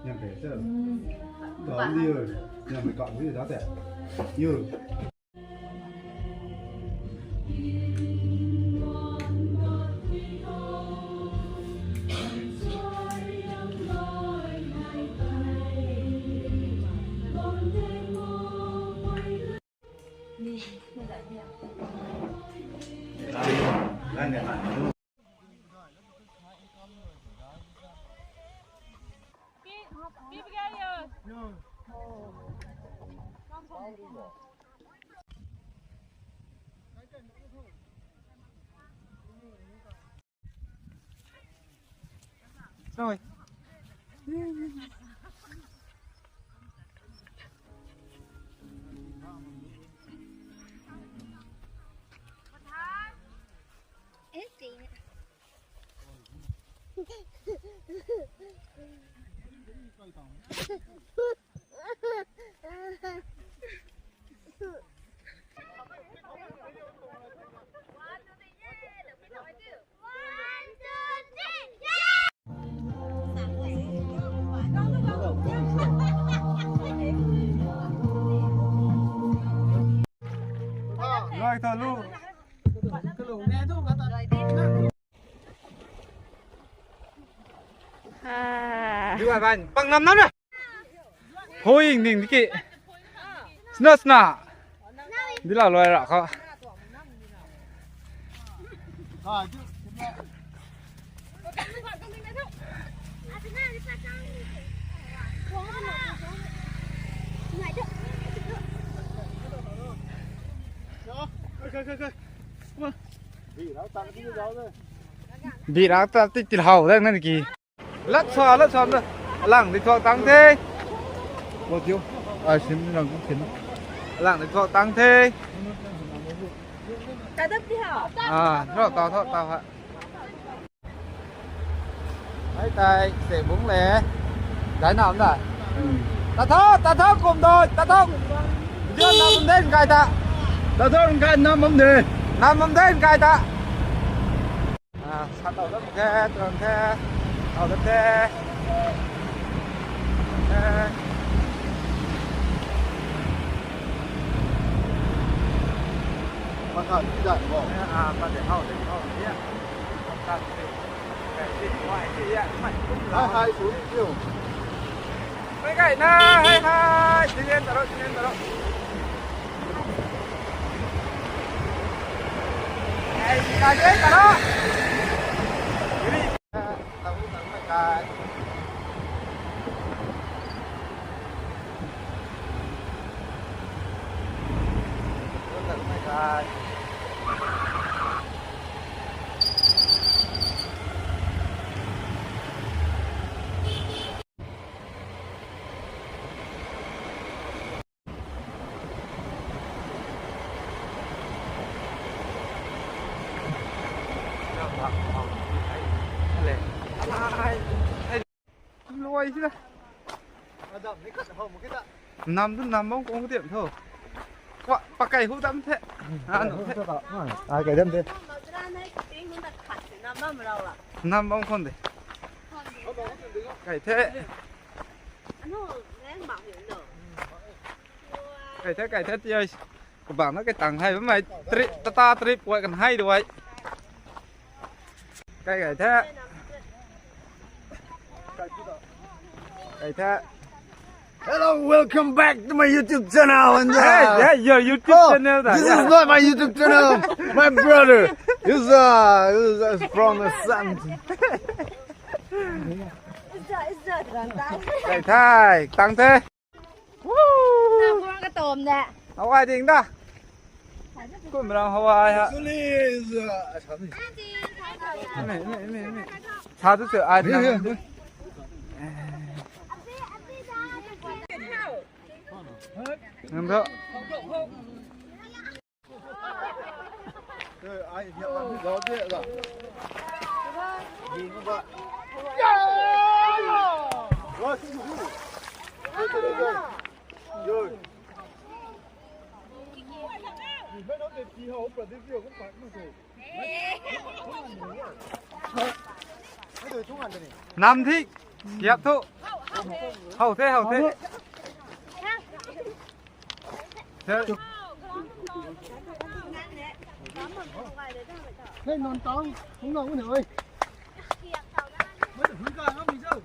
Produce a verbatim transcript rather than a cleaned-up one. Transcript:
Nyam pe se. Dam di oi. Nyam pe kap di da te. Yu. Rồi. Luai tho lu. Di bai bai, pang nam nam na. Hui ning di ki. Sna sna. Di la luai ra kho. Bi ra ta ti ti hau dang na ki. Lat sa, lat sa na. Alang di thuak tang the. Bo tiu. Ai sim lang kum sim. Alang di thuak tang the. Ta dap ti ha. Ah, thuak ta, thuak ta ha. Ai tai, se bung le. Dai nam da. Ta tho, ta tho kum doi, ta tho. Jia nam den kai ta. Ta tho kai nam bam de. Nam bam den kai ta. À, sat tau dam the, tuang the, tau dam the. Tuang the. Mata di dan bo. À, mata di hau di hau di ya. Mata di. Hai hai su ni kiu. Hai hai na, hai hai. Singen taro, singen taro. Hai, hai, hai, taro. Ini. Taro, taro, hai, hai. Taro, taro, hai, hai. Luai si na. Nam tu nam bam kung tiam tho. Wa, pakai hu dam the. Anu the. Ai, kai dam the. Nam bam khon de. Kai the. Kai the, kai the, ti ai. Kabang na kai tang hai, bam mai trip, tata trip, koi kan hai duai. Kai kai the. Kai the. Hello, welcome back to my YouTube channel. And, uh, hey, yeah, your YouTube channel. This is not my YouTube channel. My brother is, uh, is, uh, from the sun. Kai the, tang the. Nang khou ka tom de. Hawai ding da. Kum rang hawai ha. Actually, is, uh, sa tu se ai. Nang tu. Nam thi, yap thu. Hau the, hau the. Hey, non tang, không ngon nữa ơi. Mới được hứng coi ngắm mình chứ.